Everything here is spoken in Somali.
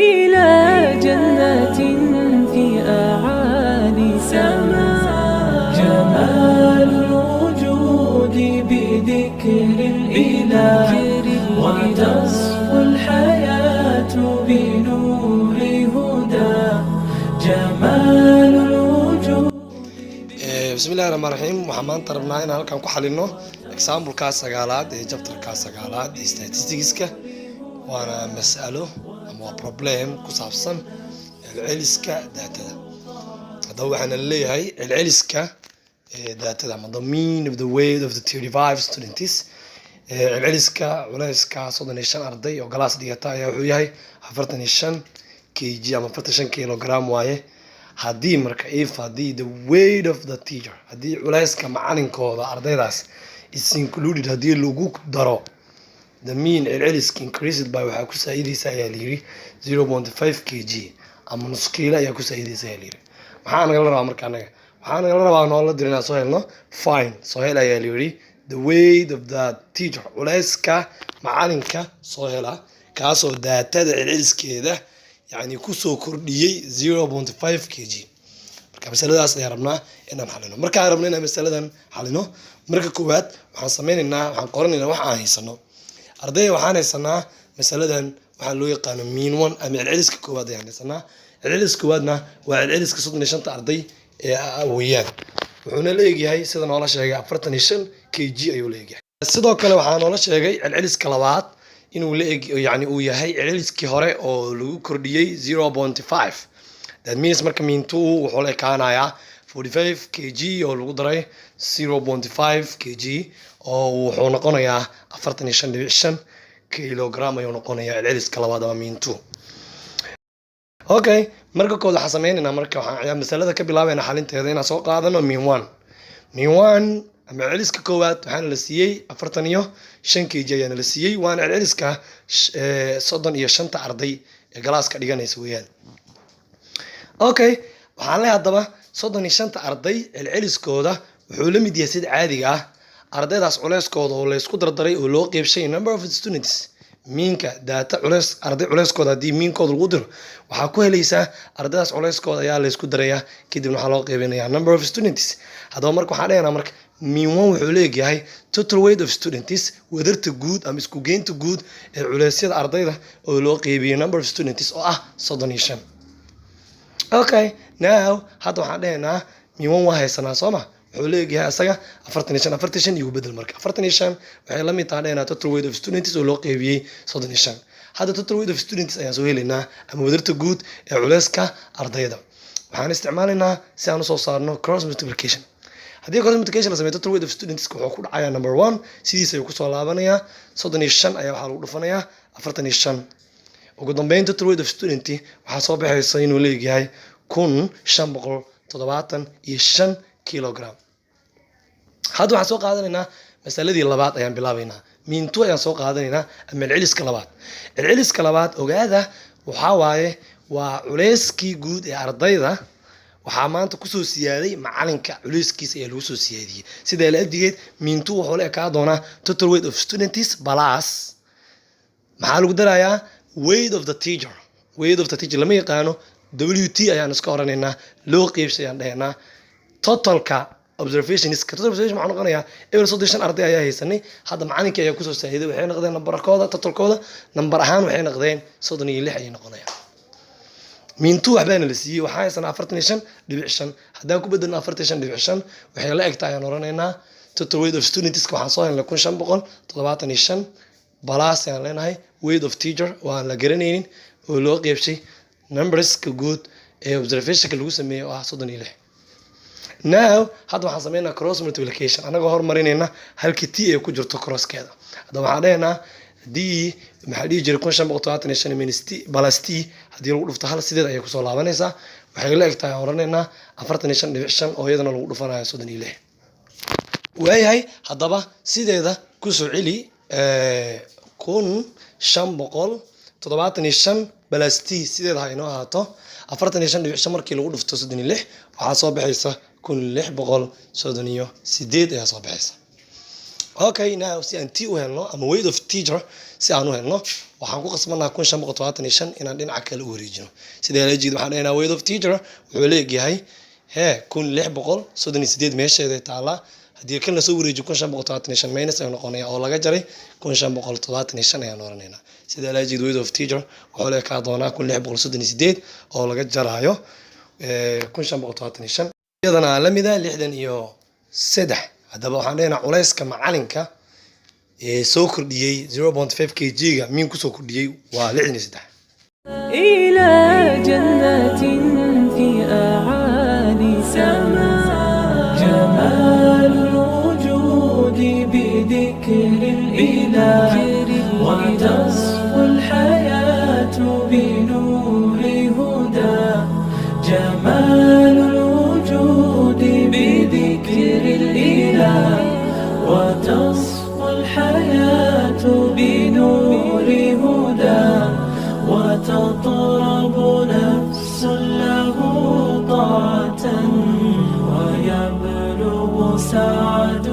إلى جنة في أعالي سماء. جمال الوجود بذكر الإله، وتصفو الحياة بنور هدى. جمال الوجود. Bismillahi raxmaan raxiim. Waxaan maanta rabnaa inaan halkan ku xalino exampleka sagaalaad ee chapterka sagaalaad ee statisticska, waana mas'alo ama waa problem ku saabsan celceliska daatada. Haddaba waxaana leeyahay celceliska daatada ama the mean of the weight of the 35 students, celceliska culeyska 35 arday oo class dhigata ayaa wuxuu yahay 45 kg ama 45 kilogram waaye. Haddii marka if haddii the weight of the teacher, haddii culeyska macalinkooda ardaydaas, is included, haddii lagu daro, the mean, celceliska, increased by, waxaa ku saa-ideysa ayaa layiri 0.5 kg ama nus kiilo ayaa ku saa-ideysa ayaa layiri. Maxaa nagala rabaa marka anaga? Waxaa nagala rabaa noola dira inaan soo helno, find, soo hel ayaa layiri, the weight of the teacher, culeyska macalinka soo hela, kaasoo daatada celceliskeeda yani kusoo kordhiyey 0.5 kg. Marka masaladaas ayaan rabnaa inaan xalino. Markaan rabno inaan masaladan xalino, marka koowaad waxaan sameyneynaa, waxaan qoranaynaa wax aan haysano. Ardayda, waxaan haysanaa masaladan waxaa loo yaqaano mean one ama celceliska koowaad ayaan haysanaa. Celceliska koowaadna waa celceliska 35-ta arday ee weeyaan, wuxuuna la egyahay, sida noola sheegay, 45 kg ayuu la egyahay. Sidoo kale waxaa noola sheegay celceliska labaad inuu la eg yani uu yahay celceliskii hore oo lagu kordhiyey 0.5. That means marka mean two wuxuu la ekaanayaa 45 kg oo lagu daray 0.5 kg, oo wuxuu noqonayaa 45.5 kilogram ayuu noqonayaa celceliska labaad ama mean two. Okay, marka kood waxaan sameynaynaa, marka waxaan masalada ka bilaabaynaa xalinteeda inaan soo qaadano mean one. Mean one ama celceliska koowaad waxaana la siiyey 45 kg ayaana la siiyey, waana celceliska 35-ta arday ee classka dhiganaysa weeyaan. Okay, waxaan leeyahay haddaba 35-ta arday celceliskooda wuxuu la mid yahay, sida caadiga ah, ardaydaas culeyskooda oo laysku dardaray oo loo qeybshay number of students. Meanka daata culeys arday culeyskooda haddii meankooda lagu diro, waxaa ku helaysaa ardaydaas culeyskooda ayaa laysku darayaa, kadibna waxaa loo qeybinayaa number of students. Haddaba marka waxaan dhehaynaa, marka mean one wuxuu leeyahay total weight of students, wadarta guud ama isku geynta guud ee culeysyada ardayda oo loo qeybiyey number of students oo ah 35. Okay, now hadda waxaan dhehaynaa mean one waa haysanaa, soo ma? Wuxuu leeyahay asaga 45. 45 igu bedel. Marka 45 waxay la mid tahay, dhehaynaa, total weight of students oo loo qeybiyey 35. Hadda total weight of students ayaan soo helaynaa ama wadarta guud ee culeyska ardayda. Waxaan isticmaalaynaa si aan usoo saarno cross multiplication. Haddii cross multiplication la sameeyo, total weight of students wuxuu ku dhacayaa number one, sidiisa ayuu kusoo laabanayaa. 35 ayaa waxaa lagu dhufanayaa 45. Ugu dambeyn total weight of student waxaa soo baxaysa inuu leeyahay 1575 kilogram. Hadda waxaan soo qaadanaynaa masaladii labaad ayaan bilaabaynaa. Mean two ayaan soo qaadanaynaa ama celceliska labaad. Celceliska labaad, ogaada, waxaa waaye waa culeyskii guud ee ardayda waxaa maanta kusoo siyaaday macalinka culeyskiisa ayaa lagu soo siyaadiyey. Sidaa la adigeed mean two wuxuu la ekaa doonaa total weight of students plus, maxaa lagu darayaa? Weight of the teacher. Weight of the teacher lama yaqaano, WT ayaan iska oranaynaa, loo qeybshay ayaan dhahaynaa totalka observationska. Total observation waxaa noqonayaa eber 35 arday ayaa haysanay, hadda macalinkii ayaa kusoo saahiday, waxay noqdeen nambarkooda, totalkooda nambar ahaan waxay noqdeen 36 ayay noqonayaan. Mean two waxbaana la siiyey, waxaa haysanaa 45.5. Haddaan ku bedelno 45.5, waxay la egtahay ayaan oranaynaa total weight of studentska waxaan soo helnay 1575 plus ayaan leenahay weight of teacher oo aan la garanaynin oo loo qeybshay numberska guud ee observationka lagu sameeyey oo ah 36. Now hadda waxaan sameynaa cross multiplication anagoo horumarinayna halkii t ay ku jirto crosskeeda. Hadda waxaan dhehaynaa haddii, maxaa dhihi jiray, 1575 minus t plus t haddii lagu dhufto hal, sideed ayay kusoo laabanaysaa. Waxay la eg tahay aan oranaynaa 45.5 oo iyadana lagu dhufanayo 36. Waayahay, haddaba sideeda kusoo celi, 1575 plus t sideeda ha inoo ahaato. 45.5 markii lagu dhufto 36, waxaa soo baxaysa 1638 ayaa soo baxaysa. Okay, now si aan t u helno ama weight of teacher si aan u helno, waxaan ku qasbanaha 1575 inaan dhinaca kale u wareejino. Sidaa la jeed, waxaan dhahaynaa weight of teacher wuxuu leegyahay hee 1638 meesheeda taalaa. Haddii kan lasoo wareejiyo, 1575 minus ayuu noqonaya oo laga jaray 1575 ayaan oranaynaa. Sidaa la jeed, weight of teacher wuxuu leekaa doonaa 1638 oo laga jaraayo 1575, iyadana lamida 63. Haddaba waxaan leenahay culayska macalinka ee soo kordhiyey 0.5 kg-ga miin kusoo kordhiyey waa 63. إلى جنات في أعالي سماء، جمال الوجود بذكر الإله، وتصفو الحياة بنور هدى. جمال الوجود بذكر الإله، وتصفو الحياة بنور هدى، وتطرب نفس له طاعة، ويبلغ سعد.